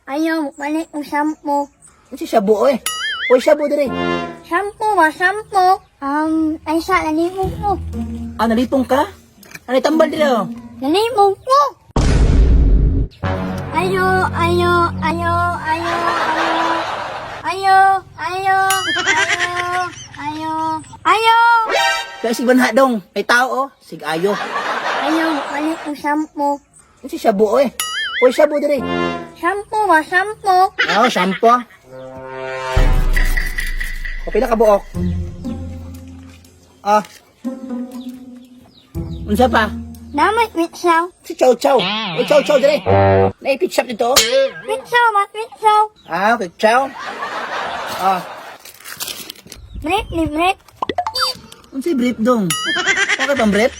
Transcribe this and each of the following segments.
Ayaw, balik og shampoo. Ano si shabu eh? Uy, shabu dire. Shampoo ba? Shampoo? Ay sa, nalimog ko. Ah, nalipong ka? Ano tambal dire oh? Nalimog ko! Ayo, ayo, ayo, ayo, ayo. Ayo, ayo, ayo, ayo, ayo. Kaya sig banha dong. May tao oh. Sig ayo. Ayo, balik og shampoo. Ano si shabu eh? Uy, shabu dire. Shampoo ba? Shampoo? Oh, shampoo. O, pila ka buok? Ah. Unsa pa? Namay pitsaw. Si Chow Chow. Uy, Chow Chow dire. Naipit shop dito. Pitsaw ba? Pitsaw. Ah, okay, Chow. Ah, Brief ni brief. unsay brief dong? Okay bang brief?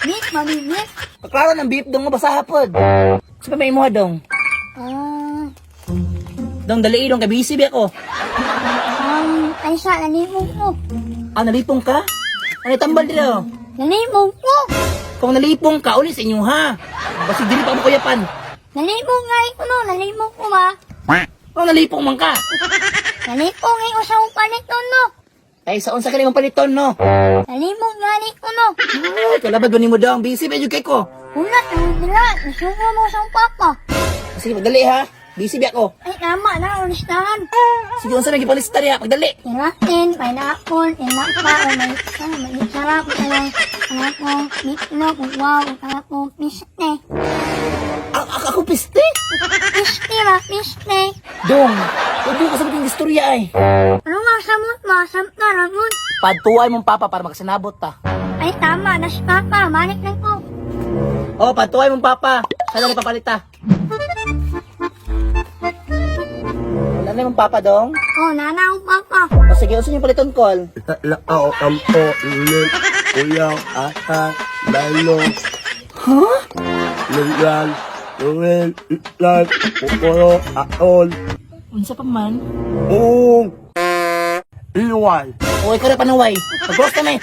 Brief ba? Brief? Paklaro ng beef dong, mabasa pod. Sa pa may imuha dong? Ah, Dong dali dong kay busy ba ako. ay sa, nalimog ko. Ah, nalipong ka? Ano tambal dire oh? Nalimog ko! Kung nalipong ka, uli sa inyo ha. Basig dili pa mo kuyapan. Nalimog nga ko no, nalimog ko ba? Oh, nalipong man ka. Nalimog nga ko sa akong paliton no. Ay, sa unsa ka nimong paliton no? Nalimog nga ko no. Ay, kalabad ba nimo dong? Busy ba jud kay ko? Ulat, ang nila, nasuko mo sa akong papa. Sige, pagdali ha. Busy ba ako? Ay, tama na, ulistahan. Sige, unsa nang gipalista diha? Pagdali. Tiratin, pineapple, tinapa, o may, ano, may sarap, ay, ano ko, meatloaf, wow, ano ko, piste. Ako piste. Piste ba, piste. Dong, pwede ko sa yung istorya ay. Ano nga samot mo, samta, ragun. Padtuay mong papa para makasinabot ta. Ay, tama, na si papa, malik lang ko. Oh, padtuay mong papa. Sana ni papalita. Wala na mong papa dong. Oh, nana akong papa. O sige, unsa yung paliton call? Lao, ampo, ulit, uyaw, ata, lalo, Huh? lingyan, luwil, itlan, pupuro, aol, Unsa pa man? uong, iwan. O, ikaw na panuway. Pag-cross kami.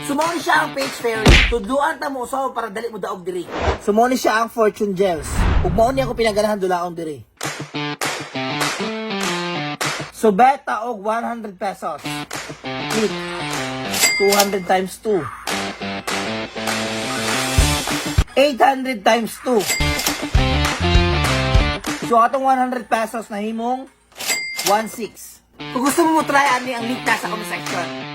Sumoni siya ang Page Fairy. Tudluan ta mo usaw para dali mo daog diri. Sumoni siya ang Fortune Gels. Ug mao niya ako pinaganahan dulaon diri. Subeta og 100 pesos. Click. 200 times 2. 800 times 2. So atong 100 pesos na himong 1.6. Kung gusto mo mo try ani ang link nasa comment section.